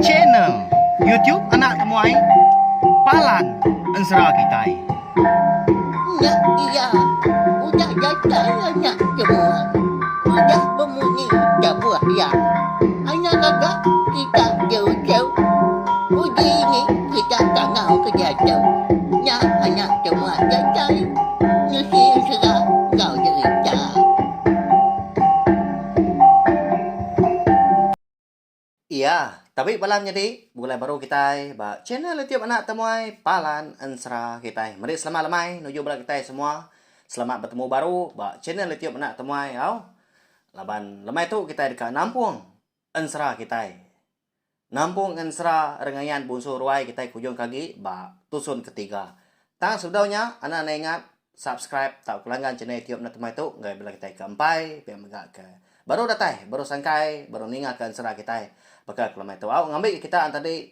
Channel YouTube Anak Temuai Palan Ensera Kitai. Nya iya udah datai anak temuai udah bemunyi tabuh iya. Anak gaga kita jauh-jauh uji ni kita kangau ke diatu. Nya anak temuai datai nusi ensera enggau jerita. Iya, tabi bala menyadi, begulai baru kitai ba channel YouTube Anak Temuai Palan Ensera kitai. Meri selamat lemai nuju bala kitai semua. Selamat betemu baru ba channel YouTube Anak Temuai au. Laban lemai tu kitai deka nampung ensera kitai. Nampung ensera rengayan Bunsu Ruai kitai ke ujung ke agi ba tusun ketiga. Tang sebedau nya, anak enda ingat Subscribe tauka langgan channel YouTube enda temai tu ngagai bala kitai ke empai pia mega ke baru datai baru sangkai baru ninga ke ensera kitai baka ke lemai tu au ngambi ke kita tadi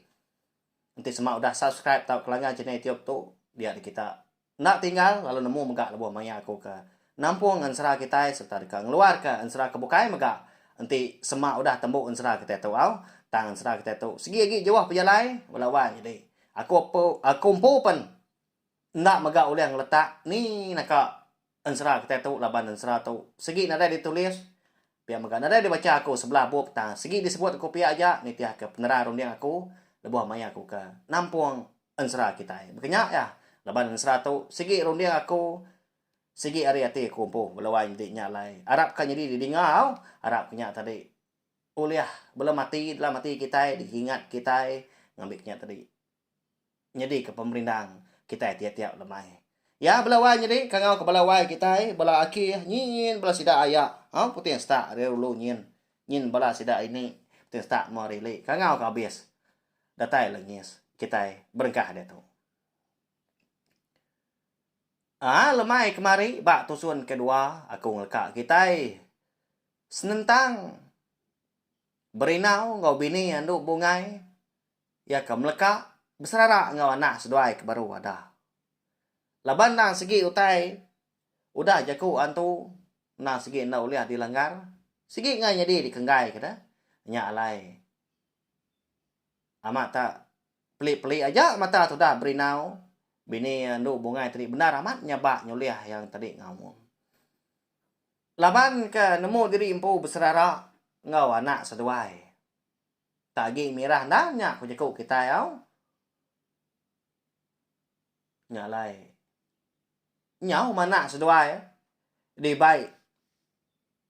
enti sema udah subscribe tauka langgan channel YouTube tu dia di kita enda tinggal lalu nemu mega lebuh maya aku ke nampung ensera kitai sereta deka ngeluar ke ensera ke bukai mega enti sema udah tembu ensera kitai tu au tang ensera kitai tu sigi agi jauh pejalai bala wai jadi aku aku empu pen Enda mega ulih ngeletak ni naka ensera kitai tu laban ensera tu sigi nadai ditulis pia mega nadai dibacha aku sebelah bup tang sigi disebut aku pia aja nitihka penerang runding aku lebuh maya aku ke nampung ensera kitai. Baka nya iya laban ensera tu sigi runding aku sigi ari ati aku empu bala wai nyadi nya alai arap ka nyadi didinga au arap ka nya tadi ulih bala mati dalam ati kitai dikingat kitai ngambi ka nya tadi. Nyadi ke pemerindang kitai tiap-tiap lemai. Ya bala wai nyadi kangau ke bala wai kitai bala akih nyin bala sida aya ha puting setak ari ulu nyin nyin bala sida ini puting setak menua ari ili kangau ke abis datai lengis kitai berengkah diatu. Ha lemai kemari ba tusun kedua aku ngeleka kitai senentang berinau enggau bini andu bungai Iya ke meleka beserara enggau anak seduai ke baru ada. Laban endang sigi utai udah jaku antu endang sigi enda ulih dilanggar, sigi enggai nyadi dikenggai ke deh. Nya alai amat tak peli-peli aja mata tudah berinau bini endu bungai tadi bendar amat nyabak nyulih iya tadi ngaum. Laban ke nemu diri empu beserara enggau anak seduai. Tak agi mirah enda nya ku jaku kitai au. Nya alai nyau manak seduai dibai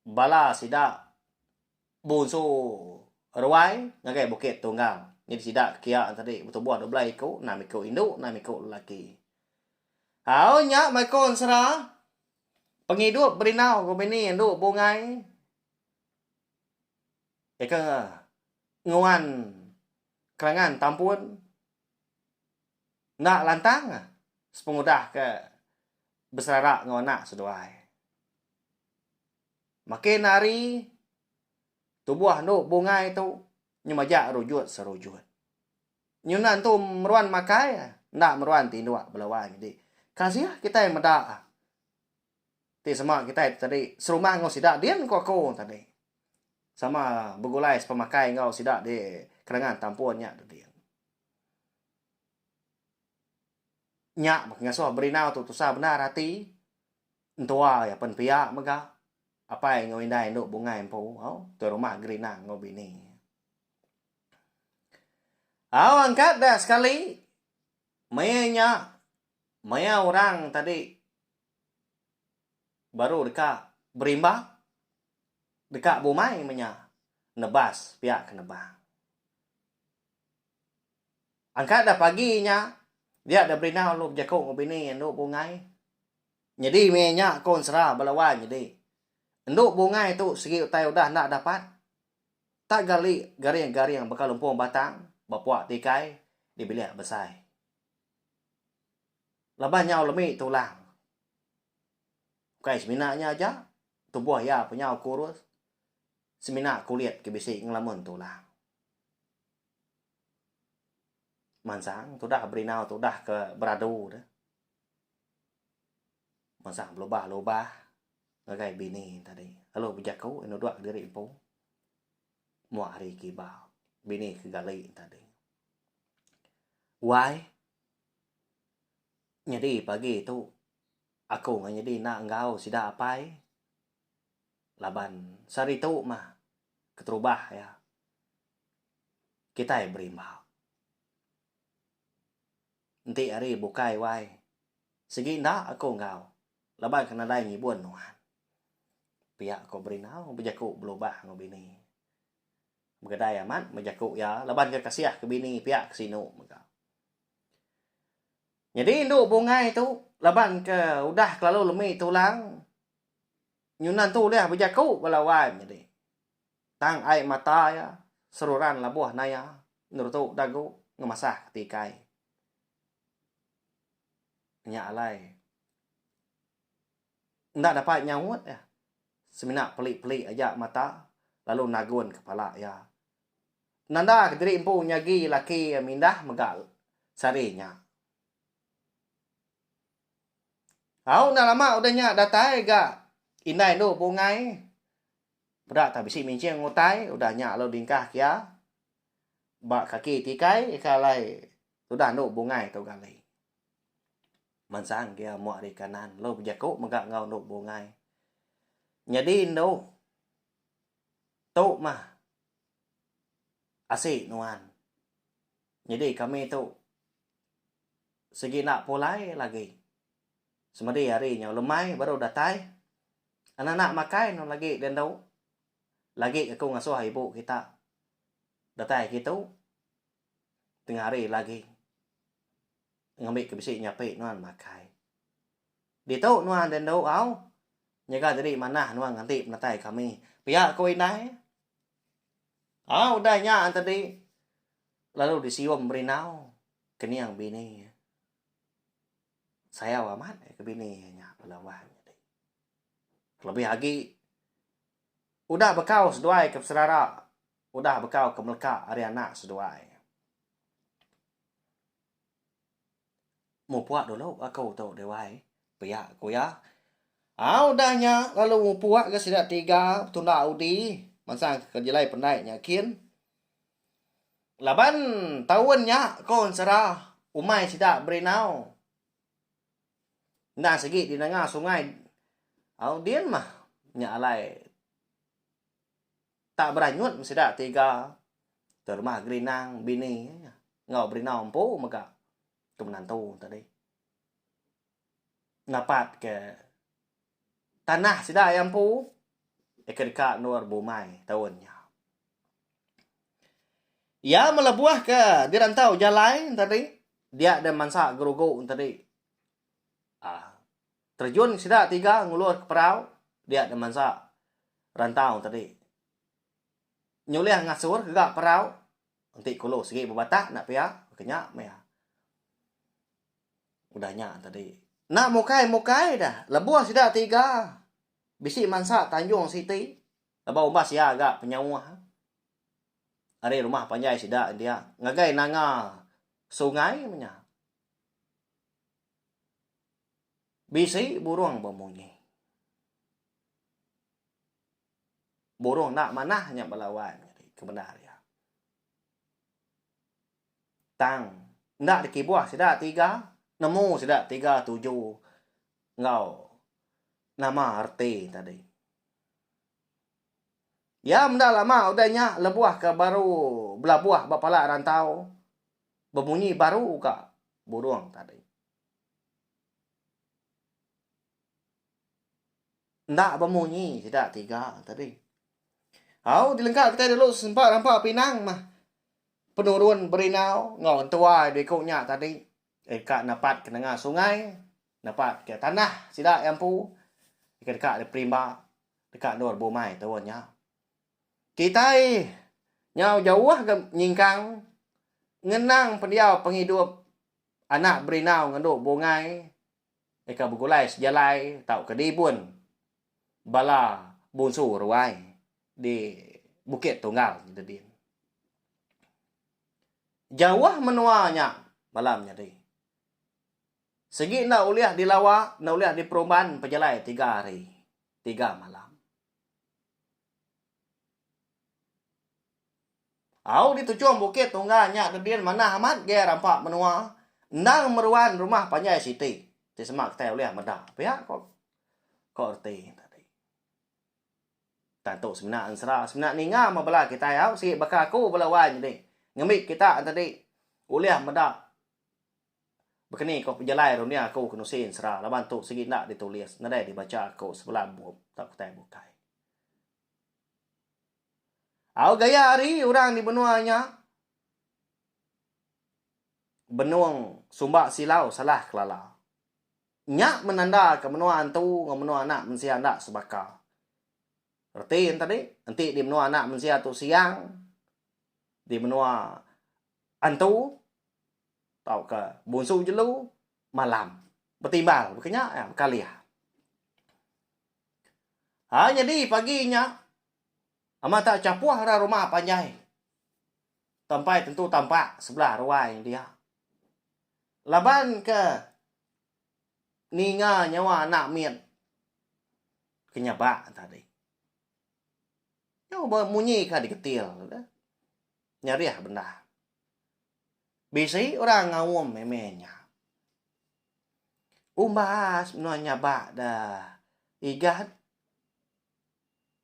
bala sida bunsu ruai ngagai Bukit Tunggal. Nyadi sida ke kia tadi betubuh 12 iku, enam iku indu, enam iku lelaki. Au nya meh ko ensera pengidup berinau ku bini endu bungai. Eka nguan kerangan tampun enda lantang sepengudah ke beserara enggau anak seduai. Makin hari tubuh endu bungai tu nyemaja rujut serujut. Nyunan tu meruan makai enda meruan tinduk bala wai nyadi. Kasih kitai meda ti sema kitai tu tadi serumah enggau sida din ku aku tadi. Sama begulai sepemakai enggau sida di kerangan tampun nya tu din. Nya meh ngasuh berinau tu tusah bendar ati entua iya pen pia mega apai enggau indai endu bungai empu au tuai rumah Gerinang enggau bini. Au angkat da sekali maya nya maya orang tadi baru deka berimba deka bumai menya nebas pia ke nebang. Angkat da pagi nya dia da berinau lalu bejaku enggau bini endu bungai. Nyadi meh nya ko ensera bala wai nyadi. Endu bungai tu sigi utai udah enda dapat. Tak gali garing-garing baka lumpung batang ba puak tikai di bilik besai. Laban nyau lemi tulang. Ukai semina nya aja, tubuh iya penyau kurus semina kulit ke bisi ngelamun tulang. Mansang tudah berinau tudah ke beradu deh. Mansang belubah-lubah ngagai bini tadi lalu bejaku nuduk diri empu mua hari kiba. Bini ke gali tadi. Wai. Nyadi pagi tu aku enggau nyadi enda enggau sida apai laban sehari tu mah keterubah iya kitai berimba. Enti hari bukai wai sigi enda aku enggau laban ke nadai ngibun nuan. Pia ko Berinau bejaku belubah enggau bini. Begedai amat meh jaku iya laban ke kasih ke bini pia ke sinu mega. Nyadi indu bungai tu laban ke udah kelalu lemi tulang nyunan tu ulih bejaku bala wai menyadi. Tang ai mata iya seruran labuh naya nerutu dagu ngemasah ke tikai. Nya alai enda dapat nyaut iya. Semina peli-peli aja mata lalu nagun kepala iya. Nanda kediri empu nyagi laki iya mindah mega sehari nya. Au enda lama udah nya datai ga indai endu bungai peda tak bisi minching utai udah nya lalu dingkah ke iya ba kaki tikai ke alai tudah endu bungai tu gali. Mansang gia mua ari kanan lalu bejaku mega enggau endu bungai. Nyadi endu tu mah asi nuan. Nyadi kami tu sigi enda pulai lagi. Semadi hari nyau lemai baru datai. Anak anak makai nuan lagi deh endu. Lagi aku ngasuh ibu kita datai kitu tengah hari lagi. Ngambi ke bisi nyapi nuan makai. Ditu nuan deh endu au. Nyaga diri manah nuan nganti penatai kami. Pia ko indai. Au udah nya tadi lalu disium Berinau kening bini. Sayau amat ke bini nya bala wang tadi. Kelebih agi udah bekau seduai ke beserara udah bekau ke meleka ari anak seduai. Mupuk dulu aku tu deh wai, pia ku iya. Au udah nya lalu mupuk ga sida tiga betunda udi mansang ke jelai pendai nya kin. Laban taun nya ko ensera umai sida berinau enda sigi di nanga sungai au din mah nya alai Tak beranyut meh sida tiga ke rumah Gerinang bini iya enggau Berinau empu mega ke menantu tadi. Napat ke tanah sida iya empu ke deka endur bumai taun nya. Iya melebuh ke dirantau jalai tadi dia deh mansa gerugu tadi aaa terjun sida tiga ngulur ke perau dia deh mansa Rantau tadi. Nyulih ngasur ga perau enti kulu sigi bebatak enda pia ke nya meh iya. Udah nya tadi. Enda mukai mukai dah lebuh sida tiga bisi mansa tanjung siti laban umbas iya ga penyauh ari rumah panjai sida dia ngagai nanga sungai meh nya. Bisi burung bemunyi. Burung enda manah nya bala wai menyadi ke bendar iya. Tang enda dikibuh sida tiga nemu sida tiga tuju enggau nama reti tadi. Iya menda lama udah nya lebuh ke baru belabuh ba pala rantau bemunyi baru ka burung tadi. Enda bemunyi sida tiga tadi. Au dilengka kitai dulu sempa rampa pinang mah penurun berinau enggau entua diku nya tadi deka nepat ke nengah sungai nepat ke tanah sida iya empu deka deka diperimba deka endur bumai taun nya. Kitai nyau jauh ga nyingkang ngenang pendiau pengidup anak berinau ngendu bungai Deka begulai sejalai tauka diibun bala bunsu ruai di Bukit Tunggal nyadi din. Jauh menua nya bala menyadi. Sigi enda ulih dilawa enda ulih diperumban pejalai tiga hari tiga malam. Au di tuchung bukit tunggal nya dedin manah amat gai rampa menua endang meruan rumah panjai siti ti sema kitai ulih meda pia ko ko reti tadi. Tang tu semina ensera semina ninga meh bala kitai au sigi baka aku bala wai nyadi ngembi kita tadi ulih meda bekeni ko pejalai runding aku ke nusi ensera laban tu sigi enda ditulis nadai dibacha aku sebelah bup tauka utai bukai. Au gaya ari orang di menua nya benung sumba silau salah kelala. Nya menandaka menua antu enggau menua anak mensia enda sebaka. Reti enti tadi, enti di menua anak mensia tu siang, di menua antu tauka bunsu jelu malam. Betimbal baka nya iya bekalih. Ha nyadi pagi nya amat tak chapuh ra rumah panjai. Tampai tentu tampak sebelah ruai dia. Laban ke ninga nyawa anak mit ke nyabak tadi. Nyau ba munyi ka digetil deh. Nyarih bendar. Bisi orang ngaum meh nya. Umbas menua nyabak da Igat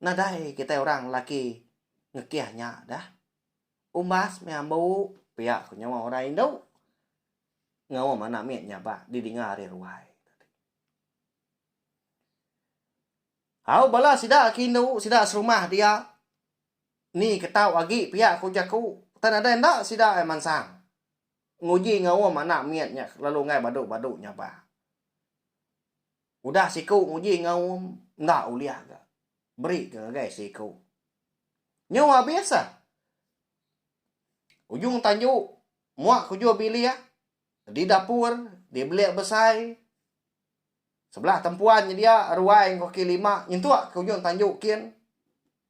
nadai kitai orang lelaki ngekih nya dah. Umbas meh ambu pia ku nyawa orang indu ngaum anak mit nyabak didinga ari ruai. Au bala sida ke indu sida serumah dia ni ke tau agi pia ku jaku tang nadai enda sida ai mansang nguji ngaum anak mit nya lalu enggai badu-badu nyabak. Udah siku nguji ngaum enda ulih ga beri ke ngagai siku. Nyu abis ah. Ujung tanju muak ke ujung bilik di dapur di bilik besai sebelah tempuan nyedia ruai enggau kaki lima nyentuk ke ujung tanju kin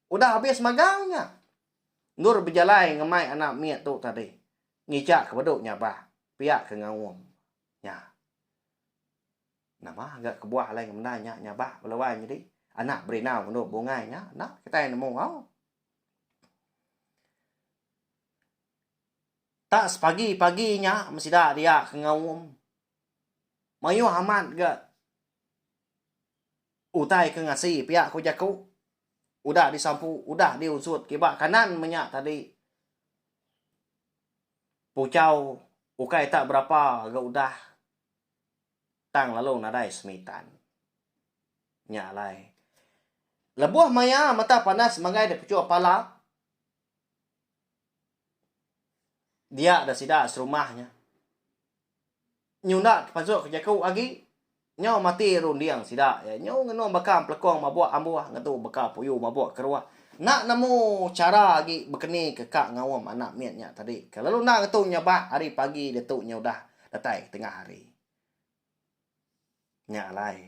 udah abis magang nya. Endur bejalai ngemai anak mit tu tadi ngicha ke bedu nyabah pia ke ngaum nya. Nama ga kebuah alai ngemenda nya nyabak bala wai nyadi anak berinau ngendu bungai nya enda kitai nemu au. Tak sepagi-pagi nya mesida dia ke ngaum. Mayuh amat ga utai ke ngasi pia ku jaku udah disampu udah diunsut kiba kanan menya tadi. Puchau ukai tak berapa ga udah. Tang lalu nadai semitan. Nya alai. Lebuh maya mata panas manggai da puchuk pala, dia da sida serumah nya. Nyunda ke pansut ke jaku agi, nyau mati runding sida iya. Nyau ngenung baka empelekung mabuk ambuh ngetu baka puyu mabuk keruh. Enda nemu chara agi bekeni ke ka ngaum anak mit nya tadi ke lalu enda ngetu nyabak ari pagi ditu nya udah datai tengah hari. Nya alai.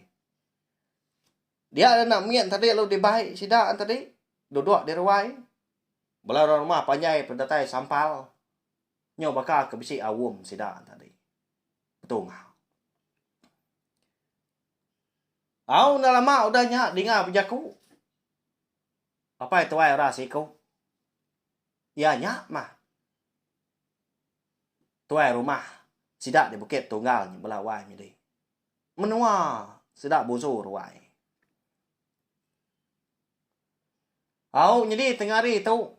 Dia anak mit tadi lalu dibai sida tadi duduk di ruai. Bala orang rumah panjai pun datai sampal. Nyau baka ke bisi aum sida tadi. Betunga. Au enda lama udah nya dinga bejaku. Apai tuai orang siku. Iya nya mah. Tuai rumah sida di Bukit Tunggal nya bala wai nyadi. Menua sida Buzu Ruai. Au nyadi tengah hari tu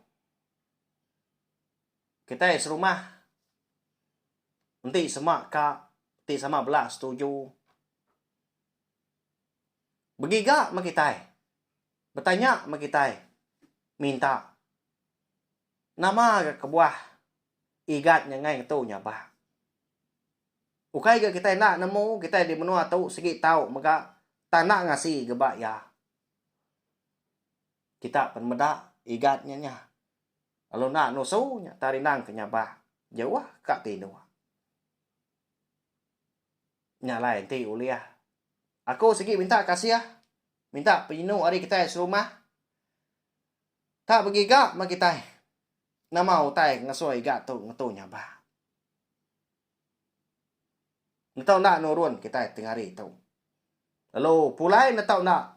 kitai serumah enti sema ka ti sama bela setuju begiga meh kitai betanya meh kitai minta Nama ga kebuah Igat nya enggai ngetu nyabak. Ukai ga kitai enda nemu kitai di menua tu sigi tau mega tang enda ngasi ga ba iya. Kita pen meda Igat nya nya lalu enda nusu nya tang rindang ke nyabak jauh ka tinduk. Nya alai enti ulih aku sigi minta kasih minta penyinu ari kitai serumah. Tak begiga meh kitai nama utai ngasuh iga tu ngetu nyabak. Netau enda nurun kitai tengah hari tu. Lalu pulai netau enda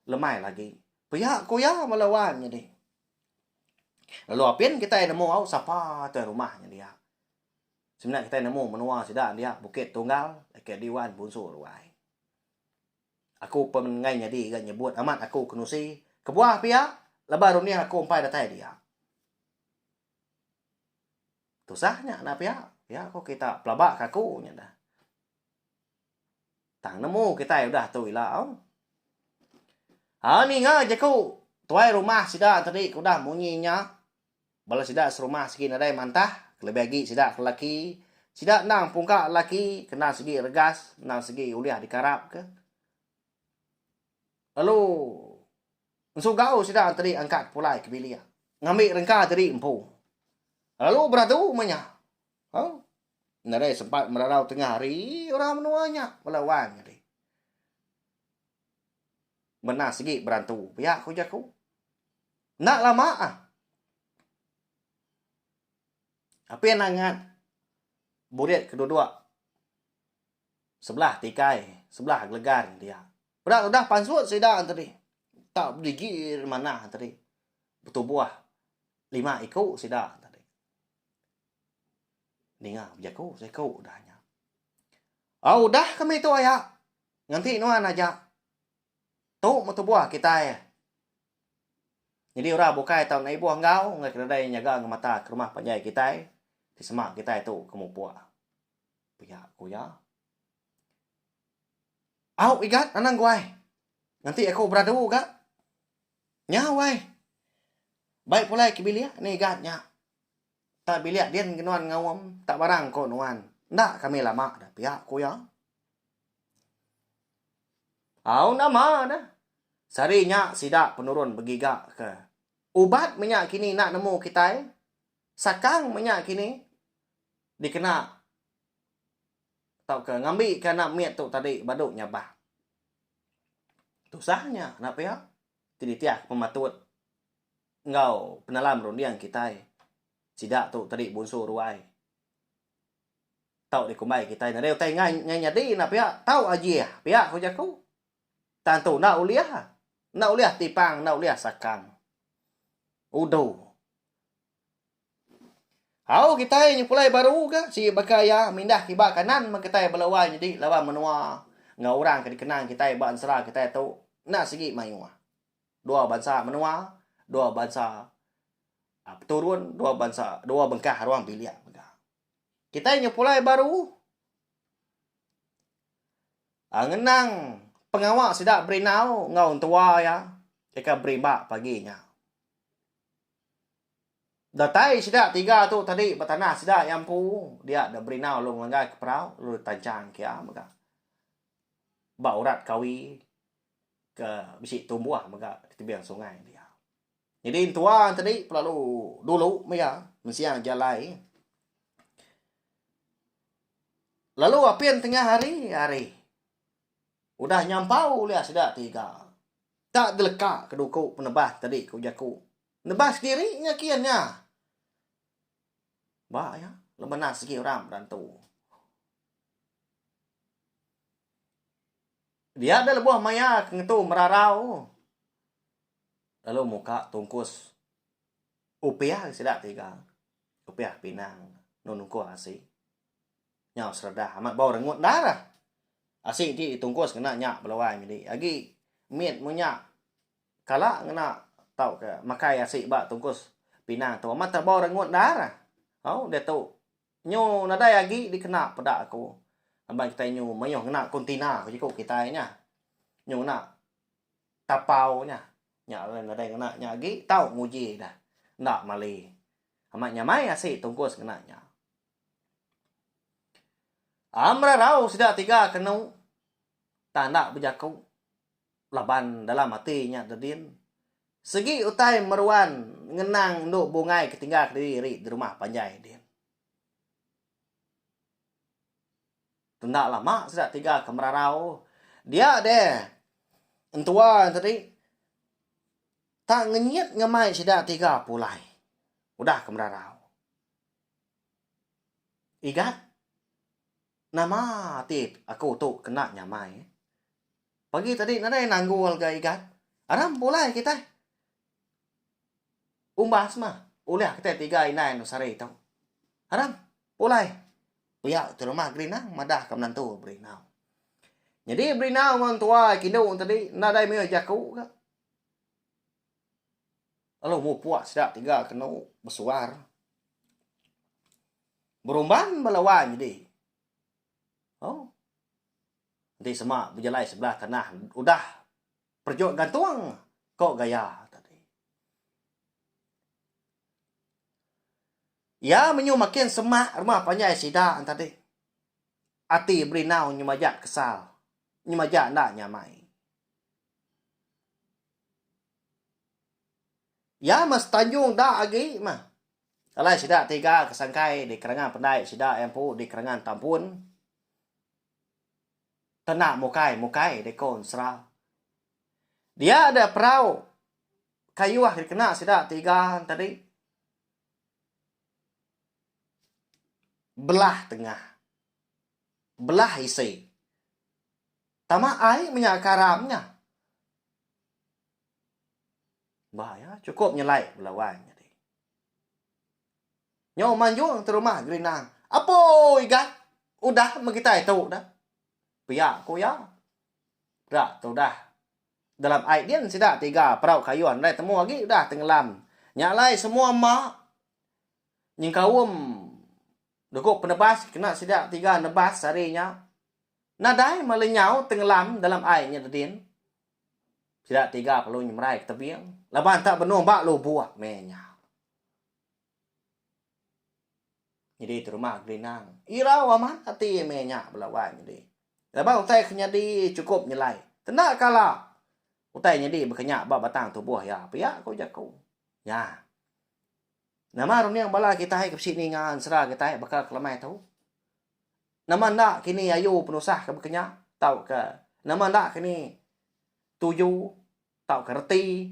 lemai lagi. Pia ku iya bala wan nyadi. Lalu apin kitai nemu au sapa tuai rumah nya dia. Semina kitai nemu menua sida dia Bukit Tunggal ke diwan Bunsu Ruai. Aku pen enggai nyadi ga nyebut amat aku ke nusi kebuah pia laban runding aku empai datai dia. Tusah nya enda pia, pia ko kita pelaba ka aku nya dah. Tang nemu kitai udah tu ila au. Ha ninga jaku tuai rumah sida tadi ke udah munyi nya bala sida serumah sigi nadai mantah kelebih agi sida ke lelaki sida endang pungka lelaki kena sigi regas endang sigi ulih dikarap ke. Lalu ensugau sida tadi angkat pulai ke bilik ngambi rengka diri empu. Lalu beradu meh nya. Au. Nadai sempat merarau tengah hari orang menua nya bala wang nyadi. Bena sigi berantu pia ku jaku. Enda lama ah. Apin angat burit ke duduk sebelah tikai sebelah gelegar dia. Peda udah pansut sida tadi. Tak bedigi manah tadi. Betubuh lima iku sida tadi. Ninga bejaku seiku udah nya. Au udah kami tu aya. Nganti nuan aja. Tu meh tubuh kitai. Nyadi orang bukai tau enda ibuh enggau enggai ke nadai nyaga ngemata ke rumah panjai kitai ti sema kitai tu ke mupuk. Pia ku iya. Au igat anang guai. Nganti aku beradu ga. Nya wai. Bai pulai ke bilik ni igat nya. Tak bilik din ke nuan ngaum tak barang ko nuan. Enda kami lama dah pia ku iya. Au nama dah. Sehari nya sida penurun begiga ke ubat menya kini enda nemu kitai. Sakang menya kini dikena tauka ngambi ke anak mit tu tadi badu nyabak. Tusah nya enda pia ti nitih pematut enggau penalam runding kitai sida tu tadi bunsu ruai tau dikumbai kitai nadai utai enggai enggai nyadi enda pia tau ajih pia ku jaku tang tu enda ulih enda ulih tipang enda ulih sakang udu au kitai nyepulai baru ka sigi baka iya mindah kiba kanan meh kitai bala wai nyadi laban menua enggau orang ke dikenang kitai ba ensera kitai tu enda sigi mayuh. Dua bansa menua, dua bansa peturun, dua bansa dua bengkah ruang bilik mega. Kitai nyau pulai baru aaa ngenang pengawa sida berinau enggau entua iya deka berimba pagi nya. Datai sida tiga tu tadi ba tanah sida iya empu dia deh berinau lalu ngelanggar ke perau lalu ditanchang ke iya mega. Ba urat kawi ke bisi tumbuh mega di tebing sungai dia. Nyadi entua tadi pelalu dulu mega mensia jalai. Lalu apin tengah hari hari udah nyampau ulih sida tiga. Tak deleka ke duku penebah tadi ku jaku. Nebah kediri nya kin nya. Ba iya lemenas sigi orang berantu. Dia deh lebuh maya ke ngetu merarau lalu muka tungkus upih sida tiga upih pinang enu nungkuh asi. Nyau seredah amat bau rengut endar. Asi ti ditungkus ngena nya bala wai nyadi agi mit munya kala ngena tauka makai asi ba tungkus pinang tu amat bau rengut endar. Au diatu Nyu nadai agi dikena peda aku. Laban kitai nyu mayuh ngena kontina ku jaku kitai nya. Nyu ngena tapau nya. Nya alai nadai ngena nya agi tau nguji dah. Enda mali. Amat nyamai asi tungkus ngena nya. Am rarau sida tiga kenu tang enda bejaku. Laban dalam ati nya dedin. Segi utai meruan ngenang endu bungai ke tinggal kediri iri di rumah panjai din. Enda lama sida tiga ke merarau dia deh entua tadi tak ngenyit ngemai sida tiga pulai udah ke merarau. Igat nama ati aku tu kena nyamai. Pagi tadi nadai nanggul ga igat. Aram pulai kitai. Umbas mah. ulih kitai tiga indai anu sehari tu. Aram, pulai. Pia ti rumah Gerinang madah ka menantu Berinau. Nyadi Berinau enggau entua kindu tadi nadai mayuh jaku ga. Lalu mupuk sida tiga kenu besuar. Berumban bala wai nyadi. Oh. Enti sema bejalai sebelah tanah udah perejuk gantung ko gaya tadi. Iya menyu makin semak rumah panjai sida tadi. Ati Berinau nyemaja kesal, nyemaja enda nyamai. Iya meh setanjung da agi meh. Alai sida tiga ke sangkai di kerangan pendai sida iya empu di kerangan tampun. Tena mukai mukai deko ensera. Dia da perau kayuh dikena sida tiga tadi belah tengah belah isi. Tama ai menya karam nya. Ba iya chukup nyelai bala wai nyadi. Nyau manjung ti rumah Gerinang. Apo igat udah meh kitai tu dah. Pia ku iya. Peda tu udah dalam ai din sida tiga perau kayuh nadai temu agi udah tengelam. Nya alai semua ema nyengkaum duku penebas kena sida tiga nebas hari nya nadai meh lenyau tengelam dalam ai nya dedin. Sida tiga perlu nyemerai ke tebing laban tak benung ba lubuk meh nya. Nyadi ti rumah Gelinang. Irau amat ati meh nya bala wai nyadi. Laban utai ke nyadi chukup nyelai. Tenda kala utai nyadi baka nya ba batang tubuh iya pia ku jaku. Nya. Nama runding bala kitai ke bisi ninga ensera kitai baka kelemai tu? Nama enda kini ayu penusah ke baka nya tauka nama enda kini tuju tauka reti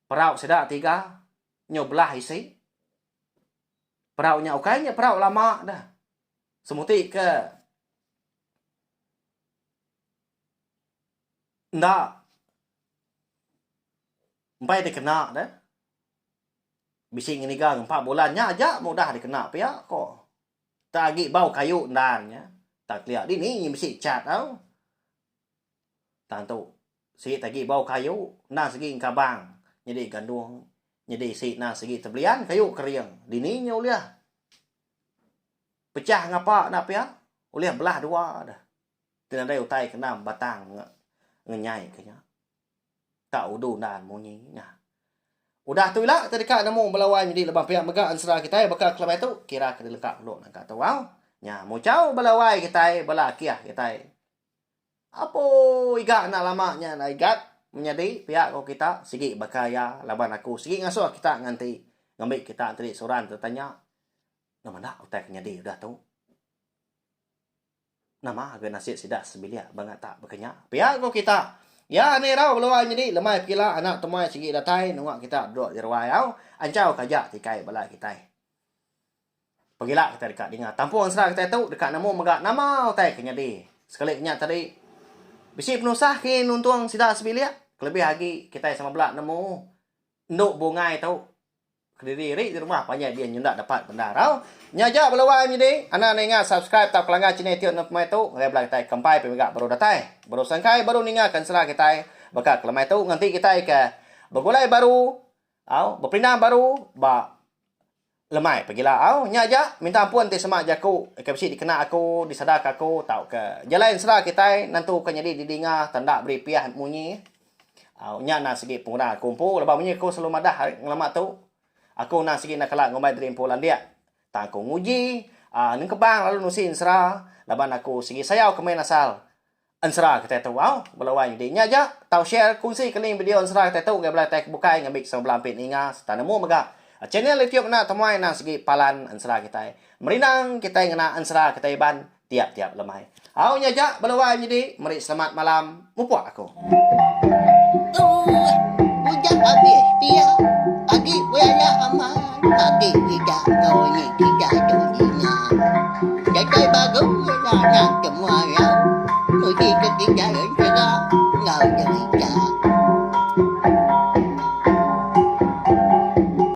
perau sida tiga nyu belah isi. Perau nya ukai nya perau lama dah. Semuti ke enda empai dikena dah. Bisi ngeniga ngempa bulan nya aja mudah dikena pia ko. Tak agi bau kayu endan nya. Tak kelia dini nyi bisi cat tau. Tang tu sigi agi bau kayu endang sigi engkabang nyadi gandung nyadi isi endang sigi tebelian kayu kering dini nya ulih pecah ngapa enda pia ulih belah dua dah. Ti nadai utai kena batang ngenyai ke nya. Tak udu endar munyi nya. Udah tu ila kita deka nemu bala wai nyadi lebuh pia mega ensera kitai baka kelemai tu kira ke dilengka dulu nangka tu au. Nya muchau bala wai kitai bala akih kitai. Apo iga enda lama nya enda igat menyadi pia ko kita sigi baka iya laban aku sigi ngasuh kita nganti ngambi kita enti seruran tetanya nama enda utai ke nyadi udah tu. Nama ga nasit sida sebilik ba ngata baka nya. Pia ko kita. Ya ni rau beluai nyadi lemai pekila anak temuai sigi datai nunga kita duduk di ruai au. Anchau ka aja tikai bala kitai. Pegila kitai deka dinga tampung ensera kitai tu deka nemu mega nama utai ke nyadi. Sekali nya tadi bisi penusah ke nuntung sida sebilik kelebih agi kitai sama bela nemu endu bungai tu. Kediri ri di rumah panjai din nyenda dapat bendar au. Nya aja bala wai menyedi. Anang ninga subscribe tauka langgar channel ti anu pemai tu ngagai bala kitai ke empai pia mega baru datai. Baru sangkai baru ninga ke ensera kitai baka ke lemai tu nganti kitai ke begulai baru au beperindang baru ba lemai pagila au. Nya aja minta ampun ti sema jaku ke bisi dikena aku disada ke aku tauka jalai ensera kitai nentu ke nyadi didinga tanda beri piah munyi. Au nya endang sigi pengurang aku empu laban munyi aku selalu madah ngelama tu aku endang sigi enda kala ngumbai diri empu landik. Tang aku nguji aaa nengkebang lalu nusi ensera laban aku sigi sayau ke main asal ensera kitai tu au bala wai nyadi. Nya aja tau share kunsi ke link video ensera kitai tu ngagai bala kitai ke bukai ngambi ke sama bala ampit ninga sereta nemu mega channel youtube enda temuai endang sigi palan ensera kitai. Merindang kitai ngena ensera kitai Iban. Tiap-tiap lemai. Au nya aja bala wai nyadi meri selamat malam mupuk aku. Udah abis pia agi belaya amat agi.